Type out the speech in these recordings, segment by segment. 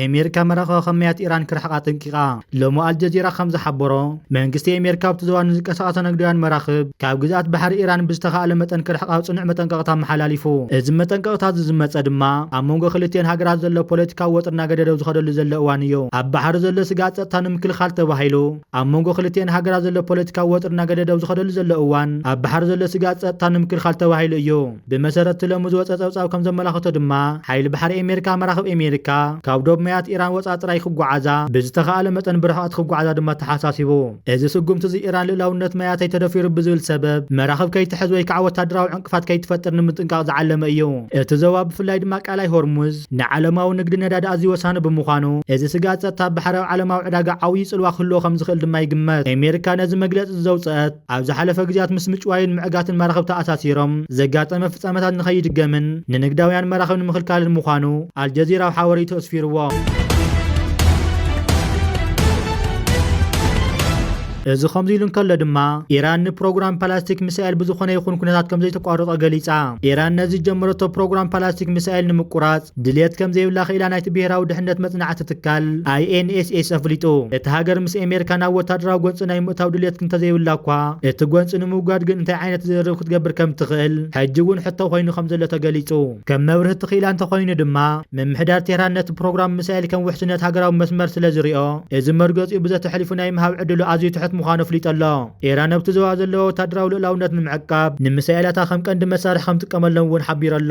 ኣሜሪካ መራኽባ ከመያት ኢራን ክርሕቓ ኣጠንቂቓ። ሎሚ ኣልጀዚራ ከም ዝሓበሮ፣ መንግስቲ ኣሜሪካ ኣብቲ ዞባ ንዝንቀሳቐሳ ንግዳውያን መራኽብ ካብ ግዝኣት ባሕሪ ኢራን ብዝተኻእለ መጠን ክርሕቓ ጽኑዕ መጠንቀቕታ ኣመሓላሊፉ። እዚ መጠንቀቕታ እዚ ዝመጸ ድማ ኣብ መንጎ ክልቲኤን ሃገራት ዘሎ ፖለቲካዊ ወጥሪ እናገደደ ኣብ ዝኸደሉ ዘሎ እዋን እዩ። ኣብ ባሕሪ ዘሎ ስግኣት ጸጥታ ንምክልኻል ተባሂሉ ኣብ መንጎ ክልቲኤን ሃገራት ዘሎ ፖለቲካዊ ወጥሪ እናገደደ ኣብ ዝኸደሉ ዘሎ እዋን፣ ኣብ ባሕሪ ዘሎ ስግኣት ጸጥታ ንምክልኻል ተባሂሉ እዩ። ብመሰረት እቲ ሎሚ ዝወጸ ጸብጻብ ከም ዘመላኽቶ ድማ፣ ሓይሊ ባሕሪ ኣሜሪካ መራኽብ ኣሜሪካ ካብ ዶብ ማያት ኢራን ወጻኢ ጥራይ ክጓዓዛ፣ ብዝተኻእለ መጠን ብርሕቐት ክጓዓዛ ድማ ተሓሳሲቡ። እዚ ስጉምቲ እዚ ኢራን ልእላውነት ማያተይ ተደፊሩ ብዝብል ሰበብ መራኽብ ከይትሕዝ ወይ ከዓ ወታደራዊ ዕንቅፋት ከይትፈጥር ንምጥንቃቕ ዝዓለመ እዩ። እቲ ዞባ ብፍላይ ድማ ቀላይ ሆርሙዝ ንዓለማዊ ንግዲ ነዳዲ ኣዝዩ ወሳኒ ብምዃኑ፣ እዚ ስግኣት ጸጥታ ኣብ ባሕራዊ ዓለማዊ ዕዳጋ ዓብዪ ጽልዋ ክህልዎ ከም ዝኽእል ድማ ይግመት። ኣሜሪካ ነዚ መግለጺ ዘውጽአት፣ ኣብ ዝሓለፈ ግዜያት ምስ ምጭዋይን ምዕጋትን መራኽብ ተኣሳሲሮም ዘጋጠመ ፍጻመታት ንኸይድገምን ንንግዳውያን መራኽብ ንምኽልካልን ምዃኑ ኣልጀዚራ ኣብ ሓበሬቱ ኣስፊርዎ። እዚ ከምዚ ኢሉ እንከሎ ድማ፣ ኢራን ንፕሮግራም ፓላስቲክ ሚሳኤል ብዝኾነ ይኹን ኩነታት ከም ዘይተቋርጾ ገሊጻ። ኢራን ነዚ ዝጀመረቶ ፕሮግራም ፓላስቲክ ሚሳኤል ንምቁራጽ ድልየት ከም ዘይብላ ክኢላ ናይቲ ብሄራዊ ድሕነት መጽናዕቲ ትካል ኣይ ኤን ኤስ ኤስ ኣፍሊጡ። እቲ ሃገር ምስ ኣሜሪካ ናብ ወታደራዊ ጎንጺ ናይ ምእታው ድልየት እንተዘይብላ እኳ፣ እቲ ጎንጺ ንምውጋድ ግን እንታይ ዓይነት ዝርርብ ክትገብር ከም ትኽእል ሕጂ እውን ሕቶ ኮይኑ ከም ዘሎ ተገሊጹ። ከም መብርሂ እቲ ክኢላ እንተኾይኑ ድማ፣ ምምሕዳር ቴህራን ነቲ ፕሮግራም ሚሳኤል ከም ውሕስነት ሃገራዊ መስመር ስለ ዝሪኦ፣ እዚ መርገጺኡ ብዘተሕሊፉ ናይ ምሃብ ዕድሉ ኣዝዩ ትሑት ምዃኑ ኣፍሊጡ ኣሎ። ኢራን ኣብቲ ዞባ ዘለዎ ወታደራዊ ልኡላውነት ንምዕቃብ፣ ንሚሳኤላታ ከም ቀንዲ መሳርሒ ከም ትጥቀመሎም እውን ሓቢሩ ኣሎ።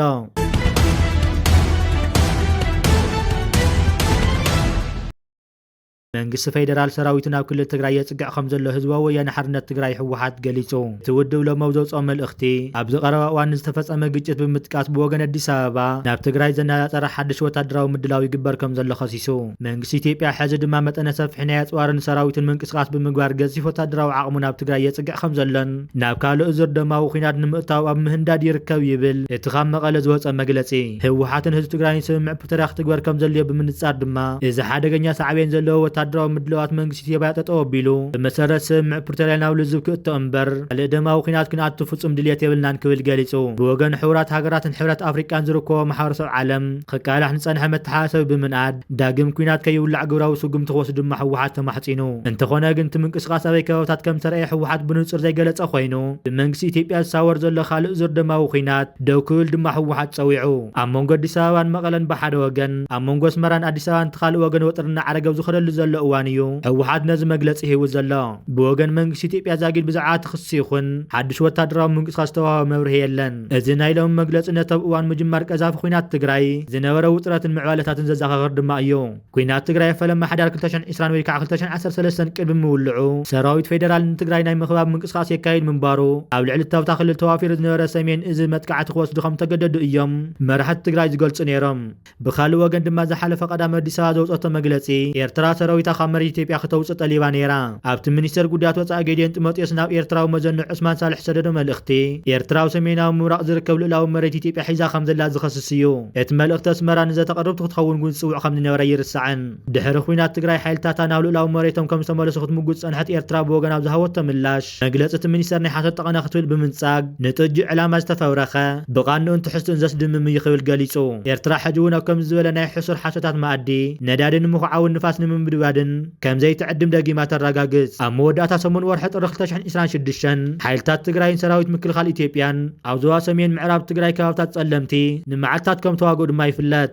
መንግስቲ ፌደራል ሰራዊቱ ናብ ክልል ትግራይ የጽግዕ ከም ዘሎ ህዝባዊ ወያነ ሓርነት ትግራይ ህወሓት ገሊጹ። እቲ ውድብ ሎሚ ኣብ ዘውጽኦ መልእኽቲ፣ ኣብዚ ቀረባ እዋን ንዝተፈጸመ ግጭት ብምጥቃስ ብወገን ኣዲስ ኣበባ ናብ ትግራይ ዘነጻጸረ ሓድሽ ወታደራዊ ምድላው ይግበር ከም ዘሎ ከሲሱ። መንግስቲ ኢትዮጵያ ሕዚ ድማ መጠነ ሰፊሕ ናይ ኣጽዋርን ሰራዊትን ምንቅስቃስ ብምግባር ገዚፍ ወታደራዊ ዓቕሙ ናብ ትግራይ የጽግዕ ከም ዘሎን ናብ ካልእ ዙር ደማዊ ኲናት ንምእታው ኣብ ምህንዳድ ይርከብ ይብል እቲ ካብ መቐለ ዝወጸ መግለጺ። ህወሓትን ህዝቢ ትግራይን ስምምዕ ፕሪቶርያ ክትግበር ከም ዘድልዮ ብምንጻር ድማ፣ እዚ ሓደገኛ ሳዕቤን ዘለዎ ወታደራዊ ምድላዋት መንግስቲ ኢትዮጵያ ጠጠው ኣቢሉ፣ ብመሰረት ስምምዕ ፕሪቶርያ ናብ ልዝብ ክእቶ እምበር፣ ካልእ ደማዊ ኲናት ክንኣቱ ፍጹም ድልየት የብልናን ክብል ገሊጹ። ብወገን ሕቡራት ሃገራትን ሕብረት ኣፍሪቃን ዝርከቦ ማሕበረሰብ ዓለም ክቃላሕ ንጸንሐ መተሓሳሰቢ ብምንኣድ፣ ዳግም ኲናት ከይውላዕ ግብራዊ ስጉምቲ ክወስድ ድማ ህወሓት ተማሕጺኑ። እንተኾነ ግን እቲ ምንቅስቃስ ኣበይ ከባብታት ከም ዝተረኣየ ህወሓት ብንጹር ዘይገለጸ ኮይኑ፣ ብመንግስቲ ኢትዮጵያ ዝሳወር ዘሎ ካልእ ዙር ደማዊ ኲናት ደው ክብል ድማ ህወሓት ጸዊዑ። ኣብ መንጎ ኣዲስ ኣበባን መቐለን ብሓደ ወገን፣ ኣብ መንጎ ኣስመራን ኣዲስ ኣበባን እቲ ካልእ ወገን ወጥሪ እናዓረገ ኣብ ዝኸደሉ ዘሎ እዋን እዩ ህወሓት ነዚ መግለጺ ሂቡ ዘሎ። ብወገን መንግስቲ ኢትዮጵያ ዛጊድ ብዛዕባ እቲ ክሲ ይኹን ሓድሽ ወታደራዊ ምንቅስቃስ ዝተዋህበ መብርሂ የለን። እዚ ናይ ሎሚ መግለጺ ነቲ ኣብ እዋን ምጅማር ቀዛፊ ኲናት ትግራይ ዝነበረ ውጥረትን ምዕባለታትን ዘዘኻኽር ድማ እዩ። ኲናት ትግራይ ኣብ ፈለማ ሕዳር ክልተ ሽሕን ዕስራን ወይ ከዓ ክልተ ሽሕን ዓሰርተ ሰለስተን ቅድሚ ምውልዑ፣ ሰራዊት ፌደራል ንትግራይ ናይ ምኽባብ ምንቅስቃስ የካይድ ምንባሩ፣ ኣብ ልዕሊ እታ ኣብታ ክልል ተዋፊሩ ዝነበረ ሰሜን እዚ መጥቃዕቲ ክወስዱ ከም ተገደዱ እዮም መራሕቲ ትግራይ ዝገልጹ ነይሮም። ብኻልእ ወገን ድማ ዝሓለፈ ቀዳም ኣዲስ ኣበባ ዘውጸቶ መግለጺ፣ ኤርትራ ሰራዊታ ካብ መሬት ኢትዮጵያ ክተውጽእ ጠሊባ ነይራ። ኣብቲ ሚኒስተር ጉዳያት ወጻኢ ጌዲዮን ጢሞቴዎስ ናብ ኤርትራዊ መዘኑ ዑስማን ሳልሕ ዝሰደዶ መልእኽቲ፣ ኤርትራ ኣብ ሰሜናዊ ምብራቕ ዝርከብ ልኡላዊ መሬት ኢትዮጵያ ሒዛ ከም ዘላ ዝኸስስ እዩ። እቲ መልእኽቲ ኣስመራ ንዘተ ቅርብቲ ክትኸውን እውን ዝጽውዕ ከም ዝነበረ ኣይርሳዕን። ድሕሪ ኲናት ትግራይ ሓይልታታ ናብ ልኡላዊ መሬቶም ከም ዝተመለሱ ክትምጉት ዝጸንሐት ኤርትራ ብወገና ኣብ ዝሃበቶ ምላሽ፣ መግለጺ እቲ ሚኒስተር ናይ ሓሶት ጠቐነ ክትብል ብምንጻግ፣ ንጥጁ ዕላማ ዝተፈብረኸ፣ ብቓንኡን ትሕዝቱን ዘስድምም እዩ ክብል ገሊጹ። ኤርትራ ሕጂ እውን ኣብ ከምዚ ዝበለ ናይ ሕሱር ሓሶታት መኣዲ፣ ነዳዲ ንምኹዓውን ንፋስ ንምብድባድን ከም ዘይትዕድም ደጊማ ተረጋግጽ። ኣብ መወዳእታ ሰሙን ወርሒ ጥሪ ክልተ ሽሕን ዕስራን ሽዱሽተን፣ ሓይልታት ትግራይን ሰራዊት ምክልኻል ኢትዮጵያን ኣብ ዞባ ሰሜን ምዕራብ ትግራይ ከባብታት ጸለምቲ ንመዓልታት ከም ተዋግኡ ድማ ይፍለጥ።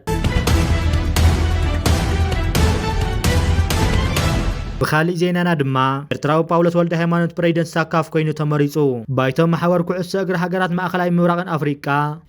ብኻሊእ ዜናና ድማ፣ ኤርትራዊ ጳውሎስ ወልደ ሃይማኖት ፕሬዚደንት ሳካፍ ኮይኑ ተመሪጹ። ባይቶ ማሕበር ኩዕሶ እግሪ ሃገራት ማእኸላይ ምብራቕን ኣፍሪቃ፣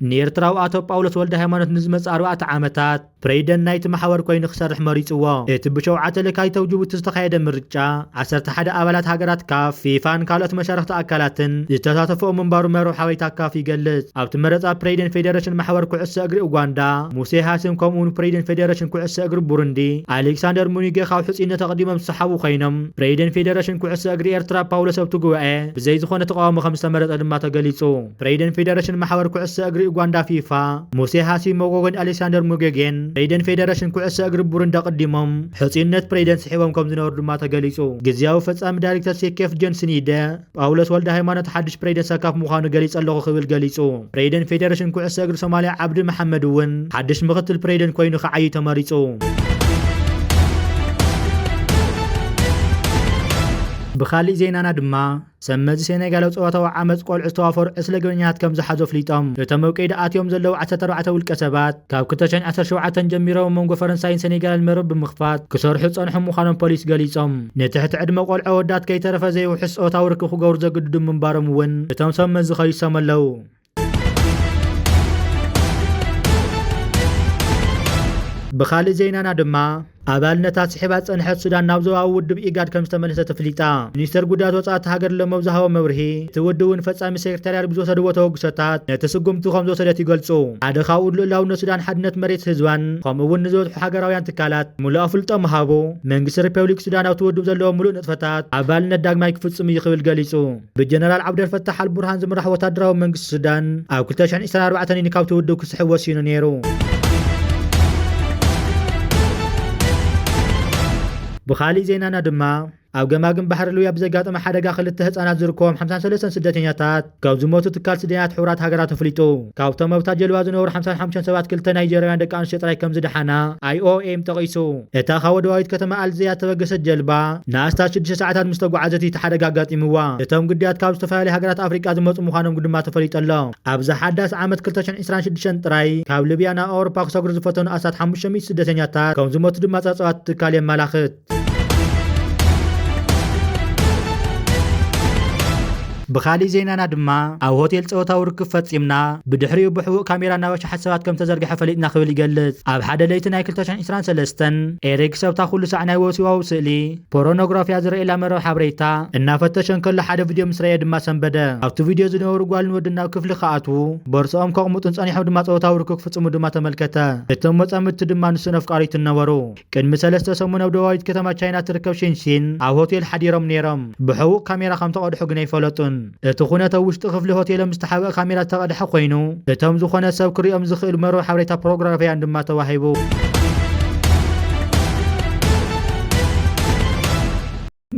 ንኤርትራዊ ኣቶ ጳውሎስ ወልደ ሃይማኖት ንዝመጽእ ኣርባዕተ ዓመታት ፕሬዚደንት ናይቲ ማሕበር ኮይኑ ክሰርሕ መሪጽዎ። እቲ ብሸውዓተ ለካቲት ኣብ ጅቡቲ ዝተኻየደ ምርጫ፣ ዓሰርተ ሓደ ኣባላት ሃገራት ካፍ፣ ፊፋን ካልኦት መሻርኽቲ ኣካላትን ዝተሳተፈኦ ምንባሩ መርበብ ሓበሬታ ካፍ ይገልጽ። ኣብቲ መረጻ ፕሬዚደንት ፌደሬሽን ማሕበር ኩዕሶ እግሪ ኡጋንዳ፣ ሙሴ ሃሲም፣ ከምኡ እውን ፕሬዚደንት ፌደሬሽን ኩዕሶ እግሪ ቡሩንዲ፣ ኣሌክሳንደር ሙኒጌ ካብ ሕጹይነት ኣቐዲሞም ዝሰሓቡ ኮይኖም፣ ፕሬዚደንት ፌደሬሽን ኩዕሶ እግሪ ኤርትራ ፓውሎስ ኣብቲ ጉባኤ ብዘይ ዝኾነ ተቃውሞ ከም ዝተመረጸ ድማ ተገሊጹ። ፕሬዚደንት ፌደሬሽን ማሕበር ኩዕሶ እግሪ ኡጋንዳ ፊፋ፣ ሙሴ ሃሲ ሞጎጎን ኣሌክሳንደር ሙጌጌን፣ ፕሬዚደንት ፌደሬሽን ኩዕሶ እግሪ ቡሩንዲ ኣቐዲሞም ሕጹይነት ፕሬዚደንት ስሒቦም ከም ዝነበሩ ድማ ተገሊጹ። ግዝያዊ ፈጻሚ ዳይሬክተር ሴኬፍ ጆን ስኒደ፣ ጳውሎስ ወልደ ሃይማኖት ሓድሽ ፕሬዚደንት ሰካፍ ምዃኑ ገሊጸ ኣለኹ ክብል ገሊጹ። ፕሬዚደንት ፌደሬሽን ኩዕሶ እግሪ ሶማልያ ዓብዲ መሓመድ እውን ሓድሽ ምኽትል ፕሬዚደንት ኮይኑ ክዓዩ ተመሪጹ። ብኻሊእ ዜናና ድማ፣ ሰብ መዚ ሴኔጋል ኣብ ጾታዊ ዓመጽ ቆልዑ ዝተዋፈሩ ዕስለ ገበኛታት ከም ዝሓዙ ኣፍሊጦም። እቶም ኣብ ቀይዲ ኣትዮም ዘለዉ ዓሰርተ ኣርባዕተ ውልቀ ሰባት፣ ካብ ክልተ ሽሕን ዓሰርተ ሸውዓተን ጀሚሮም ኣብ መንጎ ፈረንሳይን ሴኔጋልን መርበብ ብምኽፋት ክሰርሑ ዝጸንሑ ምዃኖም ፖሊስ ገሊጾም። ንትሕቲ ዕድመ ቆልዑ ኣወዳት ከይተረፈ ዘይውሕስ ጾታዊ ርክብ ክገብሩ ዘግድዱ ምንባሮም እውን እቶም ሰብ መዚ ከሊሶም ኣለዉ። ብኻልእ ዜናና ድማ፣ ኣባልነታ ስሒባ ዝጸንሐት ሱዳን ናብ ዞባዊ ውድብ ኢጋድ ከም ዝተመለሰት ኣፍሊጣ። ሚኒስተር ጉዳያት ወጻኢ እታ ሃገር ሎሚ ኣብ ዝሃቦ መብርሂ፣ እቲ ውድብ እውን ፈጻሚ ሴክሬታርያት ብዝወሰድዎ ተበግሶታት ነቲ ስጉምቲ ከም ዝወሰደት ይገልጹ። ሓደ ካብኡ፣ ልኡላውነት ሱዳን፣ ሓድነት መሬት ህዝባን ከምኡ እውን ንዝበዝሑ ሃገራውያን ትካላት ምሉእ ኣፍልጦ ምሃቡ፣ መንግስቲ ሪፐብሊክ ሱዳን ኣብቲ ውድብ ዘለዎ ምሉእ ንጥፈታት ኣባልነት ዳግማይ ክፍጽም እዩ ክብል ገሊጹ። ብጀነራል ዓብደል ፈታሕ ኣልቡርሃን ዝምራሕ ወታደራዊ መንግስቲ ሱዳን ኣብ ክልተ ሽሕን ዕስራን ኣርባዕተን እዩ ካብቲ ውድብ ክስሕብ ወሲኑ ነይሩ። ብኻሊእ ዜናና ድማ፣ ኣብ ገማግም ባሕሪ ሊብያ ብዘጋጠመ ሓደጋ ክልተ ህጻናት ዝርከቦም ሓምሳን ሰለስተን ስደተኛታት ከም ዝሞቱ ትካል ስደተኛታት ሕቡራት ሃገራት ኣፍሊጡ። ካብቶም ኣብታ ጀልባ ዝነበሩ ሓምሳን ሓሙሽተን ሰባት ክልተ ናይጀርያውያን ደቂ ኣንስትዮ ጥራይ ከም ዝደሓና ኣይ ኦ ኤም ጠቒሱ። እታ ካብ ወደባዊት ከተማ ኣልጀዚራ እተበገሰት ጀልባ ንኣስታት ሽዱሽተ ሰዓታት ምስ ተጓዓዘት እቲ ሓደጋ ኣጋጢምዋ። እቶም ግዳያት ካብ ዝተፈላለዩ ሃገራት ኣፍሪቃ ዝመጹ ምዃኖም ድማ ተፈሊጡ ኣሎ። ኣብዚ ሓዳስ ዓመት ክልተ ሽሕን ዕስራን ሽዱሽተን ጥራይ ካብ ሊብያ ናብ ኣውሮፓ ክሰግሩ ዝፈተኑ ኣስታት ሓሙሽተ ሚእቲ ስደተኛታት ከም ዝሞቱ ድማ ጸብጻባት ትካል የመላኽት። ብኻሊእ ዜናና ድማ፣ ኣብ ሆቴል ጾታዊ ርክብ ፈጺምና፣ ብድሕሪኡ ብሕቡእ ካሜራ ናብ ኣሽሓት ሰባት ከም ተዘርግሐ ፈሊጥና ክብል ይገልጽ። ኣብ ሓደ ለይቲ ናይ ክልተ ሽሕን ዕስራን ሰለስተን፣ ኤሪክ ሰብታ ኩሉ ሳዕ ናይ ወሲባዊ ስእሊ ፖርኖግራፍያ ዝረኣየላ መርበብ ሓበሬታ እናፈተሸ እንከሎ ሓደ ቪድዮ ምስ ረኣየ ድማ ሰንበደ። ኣብቲ ቪድዮ ዝነበሩ ጓልን ወድን ናብ ክፍሊ ክኣትዉ፣ ቦርስኦም ከቕምጡን ጸኒሖም ድማ ጾታዊ ርክብ ክፍጽሙ ድማ ተመልከተ። እቶም መጻምድቲ ድማ ንሱን ኣፍቃሪቱን ነበሩ። ቅድሚ ሰለስተ ሰሙን ኣብ ደቡባዊት ከተማ ቻይና እትርከብ ሽንሽን ኣብ ሆቴል ሓዲሮም ነይሮም። ብሕቡእ ካሜራ ከም ተቐድሑ ግን ኣይፈለጡን። እቲ ኩነት ኣብ ውሽጢ ክፍሊ ሆቴሎም ዝተሓብአ ካሜራ ዝተቐድሐ ኮይኑ፣ እቶም ዝኾነ ሰብ ክሪኦም ዝኽእል መርበብ ሓበሬታ ፖርኖግራፍያን ድማ ተዋሂቡ።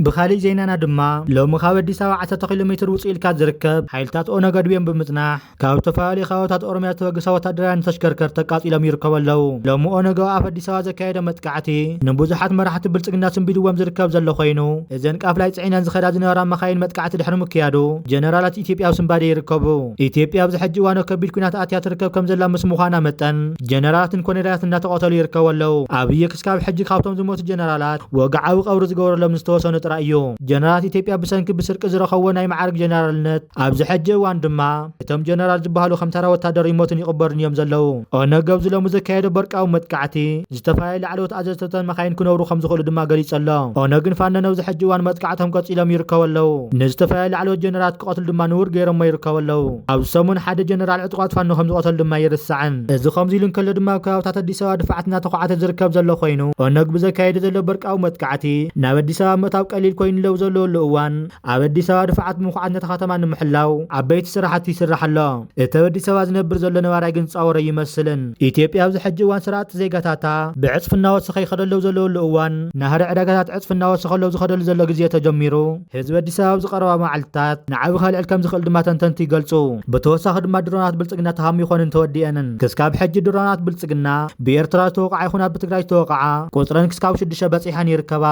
ብኻሊእ ዜናና ድማ፣ ሎሚ ካብ ኣዲስ ኣበባ ዓሰርተ ኪሎ ሜትር ውፅእ ኢልካ ዝርከብ ሓይልታት ኦነግ ኣድብዮም ብምፅናሕ፣ ካብ ዝተፈላለዩ ከባብታት ኦሮምያ ዝተበገሳ ወታደራውያን ተሽከርከርቲ ተቃፂሎም ይርከቡ ኣለዉ። ሎሚ ኦነግ ኣብ ኣፍ ኣዲስ ኣበባ ዘካየዶ መጥቃዕቲ ንብዙሓት መራሕቲ ብልፅግና ስንቢድዎም ዝርከብ ዘሎ ኮይኑ፣ እዘን ቃፍላይ ፅዒነን ዝኸዳ ዝነበራ መኻይን መጥቃዕቲ ድሕሪ ምክያዱ፣ ጀነራላት ኢትዮጵያ ኣብ ስንባደ ይርከቡ። ኢትዮጵያ ኣብዚ ሕጂ እዋን ኣብ ከቢድ ኲናት ኣትያ ትርከብ ከም ዘላ ምስ ምዃና መጠን፣ ጀነራላትን ኮሎኔላትን እናተቐተሉ ይርከቡ ኣለዉ። ኣብይ ክስካብ ሕጂ ካብቶም ዝሞቱ ጀነራላት ወግዓዊ ቀብሪ ዝገበረሎም ዝተወሰኑ ጥራይ እዩ። ጀነራላት ኢትዮጵያ ብሰንኪ ብስርቂ ዝረኸብዎ ናይ መዓርግ ጀነራልነት፣ ኣብዚ ሕጂ እዋን ድማ እቶም ጀነራል ዝበሃሉ ከም ተራ ወታደር ይሞቱን ይቕበሩን እዮም ዘለዉ። ኦነግ ኣብዚ ሎሚ ዘካየዶ በርቃዊ መጥቃዕቲ፣ ዝተፈላለዩ ላዕለዎት ኣዘዝቲ እተን መኻይን ክነብሩ ከም ዝኽእሉ ድማ ገሊጹ ኣሎ። ኦነግን ፋኖን ኣብዚ ሕጂ እዋን መጥቃዕቶም ቀጺሎም ይርከቡ ኣለዉ። ንዝተፈላለዩ ላዕለዎት ጀነራላት ክቐትሉ ድማ ንቡር ገይሮሞ ይርከቡ ኣለዉ። ኣብዚ ሰሙን ሓደ ጀነራል ዕጡቓት ፋኖ ከም ዝቐተሉ ድማ ኣይርሳዕን። እዚ ከምዚ ኢሉ እንከሎ ድማ፣ ኣብ ከባብታት ኣዲስ ኣበባ ድፋዓት እናተዃዕተ ዝርከብ ዘሎ ኮይኑ፣ ኦነግ ብዘካየዶ ዘሎ በርቃዊ መጥቃዕቲ ናብ ኣዲስ ኣበባ ምእታው ቀሊል ኮይኑ ኣብ ዘለወሉ እዋን፣ ኣብ ኣዲስ ኣበባ ድፋዓት ብምኹዓት ነታ ከተማ ንምሕላው ዓበይቲ ስራሕቲ ይስራሕ ኣሎ። እቲ ኣብ ኣዲስ ኣበባ ዝነብር ዘሎ ነባራይ ግን ዝጻወሮ ይመስልን። ኢትዮጵያ ኣብዚ ሕጂ እዋን ስራ ኣጥ ዜጋታታ ብዕጽፊ እናወሰኸ ይኸደሉ ዘለውሉ እዋን፣ ናህሪ ዕዳጋታት ዕጽፊ እናወሰኸሉ ኣብ ዝኸደሉ ዘሎ ግዜ ተጀሚሩ፣ ህዝቢ ኣዲስ ኣበባ ኣብዚ ቀረባ መዓልትታት ንዓቢ ከልዕል ከም ዝኽእል ድማ ተንተንቲ ይገልጹ። ብተወሳኺ ድማ ድሮናት ብልጽግና ተሃሚኾንን ተወዲአንን። ክስካብ ሕጂ ድሮናት ብልጽግና ብኤርትራ ዝተወቕዓ ይኹን ኣብ ትግራይ ዝተወቕዓ ቁጽረን ክስካብ ሽዱሽተ በጺሐን ይርከባ።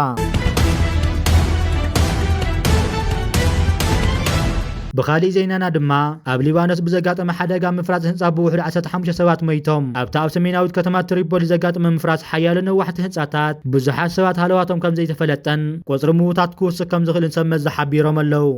ብኻሊእ ዜናና ድማ፣ ኣብ ሊባኖስ ብዘጋጠመ ሓደጋ ምፍራስ ህንጻ ብውሕዱ ዓሰርተ ሓሙሽተ ሰባት ሞይቶም። ኣብታ ኣብ ሰሜናዊት ከተማ ትሪፖሊ ዘጋጠመ ምፍራስ ሓያሎ ነዋሕቲ ህንጻታት ብዙሓት ሰባት ሃለዋቶም ከም ዘይተፈለጠን ቁጽሪ ምዉታት ክውስኽ ከም ዝኽእልን ሰብ መዚ ሓቢሮም ኣለዉ።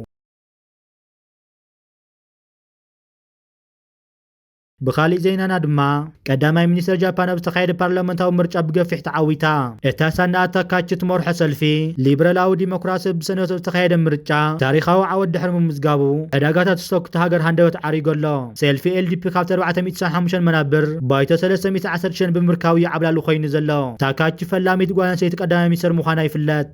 ብኻሊእ ዜናና ድማ፣ ቀዳማይ ሚኒስተር ጃፓን ኣብ ዝተኻየደ ፓርላመንታዊ ምርጫ ብገፊሕ ተዓዊታ። እታ ሳና ኣታካቺ ትመርሖ ሰልፊ ሊበራላዊ ዲሞክራሲ ብሰነት ኣብ ዝተኻየደ ምርጫ ታሪኻዊ ዓወት ድሕሪ ምምዝጋቡ፣ ዕዳጋታት ስቶክ እታ ሃገር ሃንደበት ዓሪጉ ኣሎ። ሰልፊ ኤል ዲ ፒ ካብቲ ኣርባዕተ ሚእቲ ሰብዓን ሓሙሽተን መናብር ባይቶ ሰለስተ ሚእቲ ዓሰርተ ሸን ብምርካቡ እዩ ዓብላሊ ኮይኑ ዘሎ። ታካቺ ፈላሚት ጓል ኣንስተይቲ ቀዳማይ ሚኒስተር ምዃና ይፍለጥ።